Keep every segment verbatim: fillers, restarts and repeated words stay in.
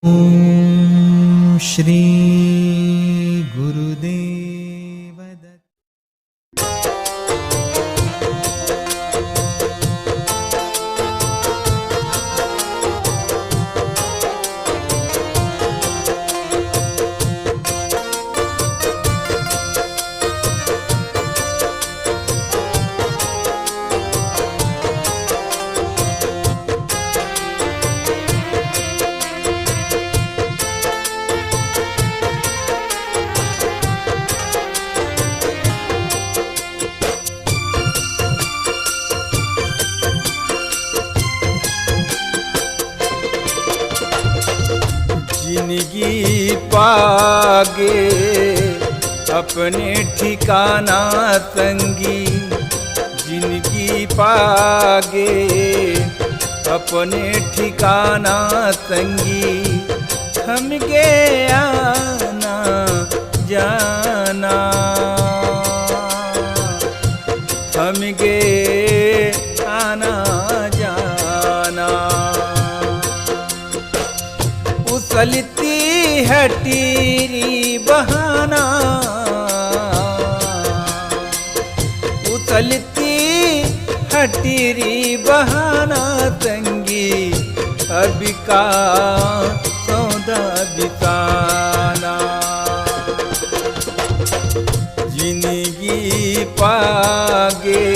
ॐ श्री गुरुदेव दत्त। जिनगी पागे अपने ठिकाना संगी, जिनगी पागे अपने ठिकाना संगी, थम गे आना जाना, थम गे आना जाना। उसलती हटीरी बहाना, उसलती हटीरी बहाना संगी, अभी का सौदा बिसाना। जिनगी पागे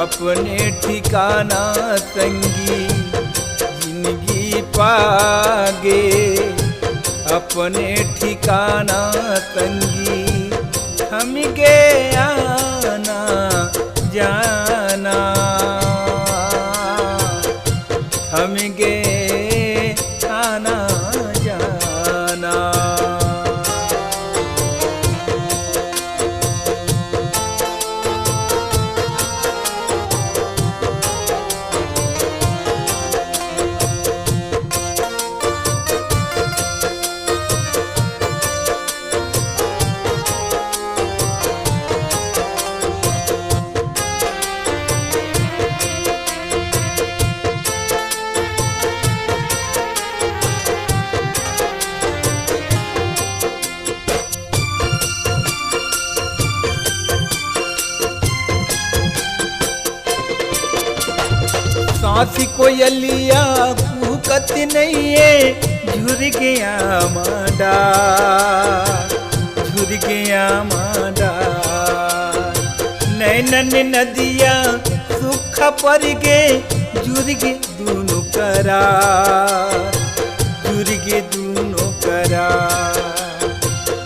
अपने ठिकाना संगी, जिनगी पागे अपने ठिकाना संगी, थम गे आना जाना, थम गे आना जाना। सांसी कोयलिया कुहकत नइये, झुर गया मांडा, झुर गया मांडा। नैनन नदिया सूखा पर गे, झुर गे दूनों करा, झुर गे दूनों करा।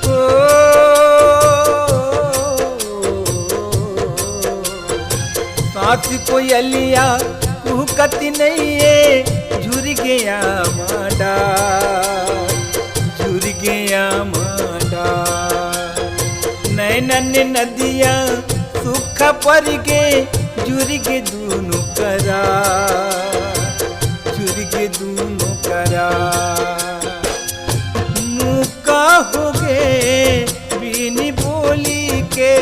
ओ, सांस कोयलिया कुहकत नइये, झुर गया मांडा, झुर गया मांडा। नैनन नदिया सूखा पर गे, झुर गे दूनों करा, झुर गे दूनों करा। मुका हो गे बिन बोली के,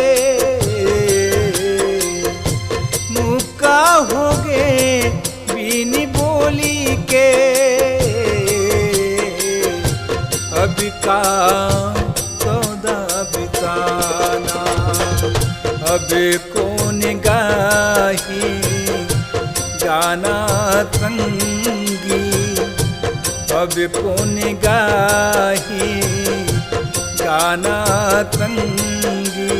मुका हो गे बिन बोली के। अब का सौदा बिसाना, अब कोन गाही गाना संगी, अब कोन गाही गाना संगी।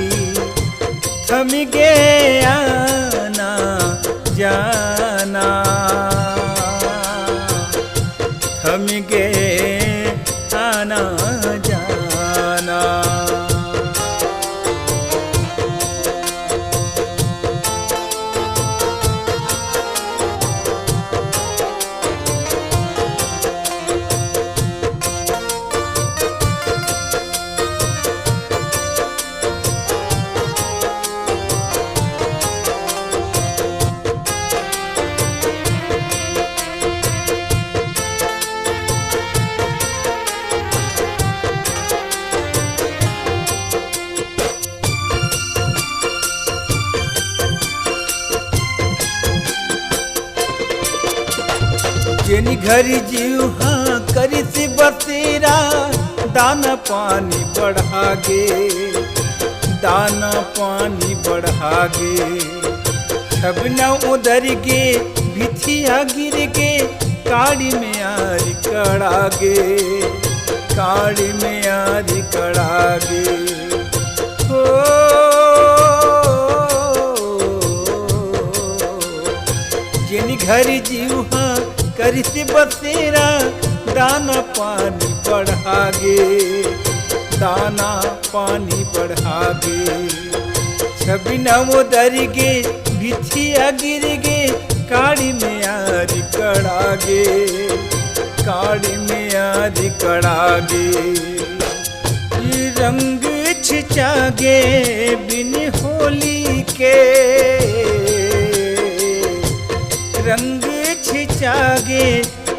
थम गे आना जाना, थम गे आना जाना। जेनी घरी जीव हा करिस दाना पानी बढ़ा गे, दाना पानी बढ़ा गे। छबना उदर गे, भिथिया गिर गे, काड़ी में आरी कड़ा गे, काड़ी में आरी कड़ा गे। हो, जेन घर जीव हा करिस बसेरा, दाना पानी बढ़ा गे, दाना पानी बढ़ा गे। छबिना उदर गे, भिथिया गिर गे, काड़ी में आरी कड़ा गे, काड़ी में आरी कड़ा गे। ये रंग छिचा गे बिन होली के, रंग छिचा गे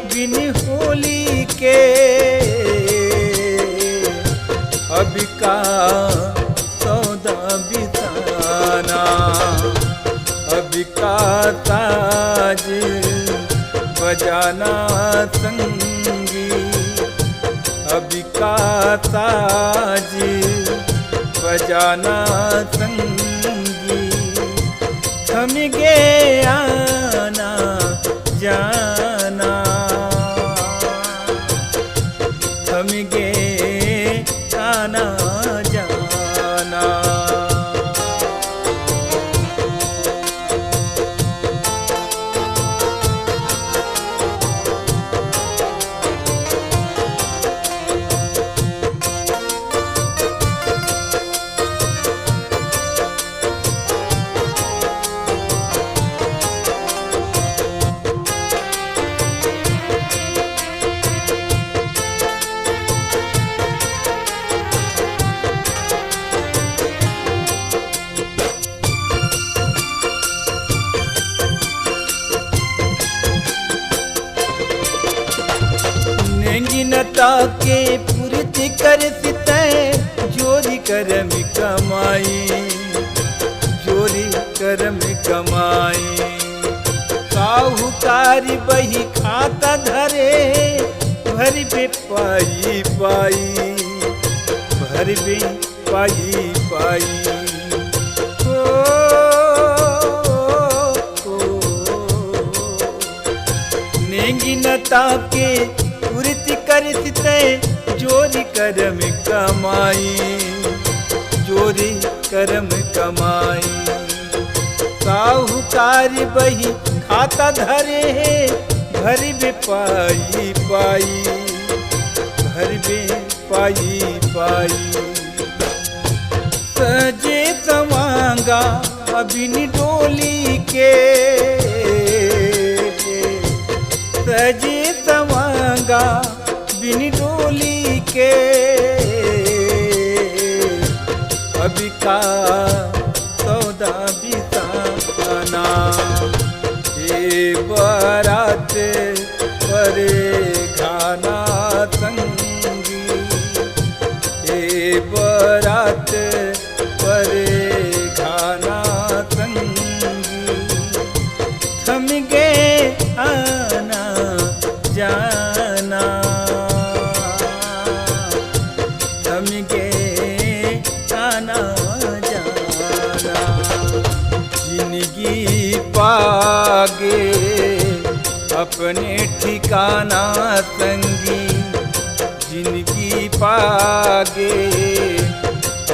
बिन होली के। अब का सौदा बिसाना, अब का साज बजाना संगी, अब का साज बजाना संगी। थम गे आना जाना, थम गे आना जाना। नेंगिन ताके पुरती करसी तैं, जोरी करम कमाई, जोरी करम कमाई। साहूकार बही खाता धरे, भरबे पाई पाई, भरबे पाई पाई। ओ, ओ, ओ, नेंगिन ताके पुरती करसी तैं, जोरी करम कमाई, जोरी करम कमाई। साहूकार बही खाता धरे हे, भरबे पाई पाई, भरबे पाई पाई। सजे सवांगा बिन डोली के, सजे सवांगा बिन डोली के। अब का सौदा बिसाना, ए बरात परे घाना संगी, ए बरात परे घाना संगी। थम गे आना जाना, थम गे आना जाना। जिनगी पागे अपने ठिकाना संगी, जिनगी पागे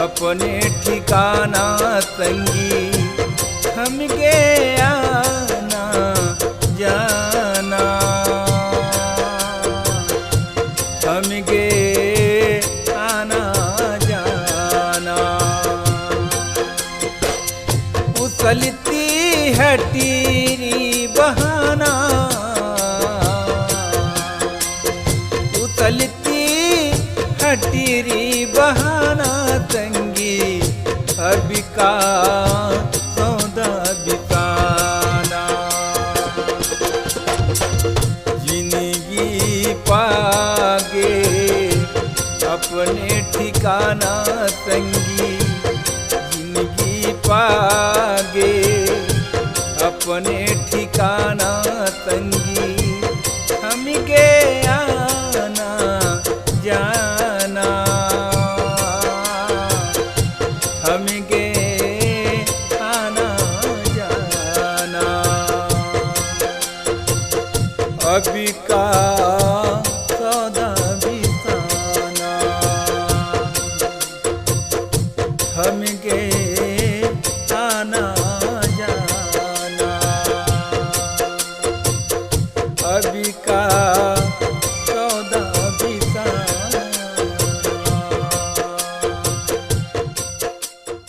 अपने ठिकाना संगी। थम गे आना जाना, थम गे आना जाना। उसलती हटीरी बहाना, उसलती हटीरी बहाना संगी, अब का सौदा बिसाना। जिनगी पागे अपने ठिकाना संगी, जिनगी पागे अपने ठिकाना संगी। थम गे आना अभी का सौदा बिसाना, थम गे आना जाना। अभी का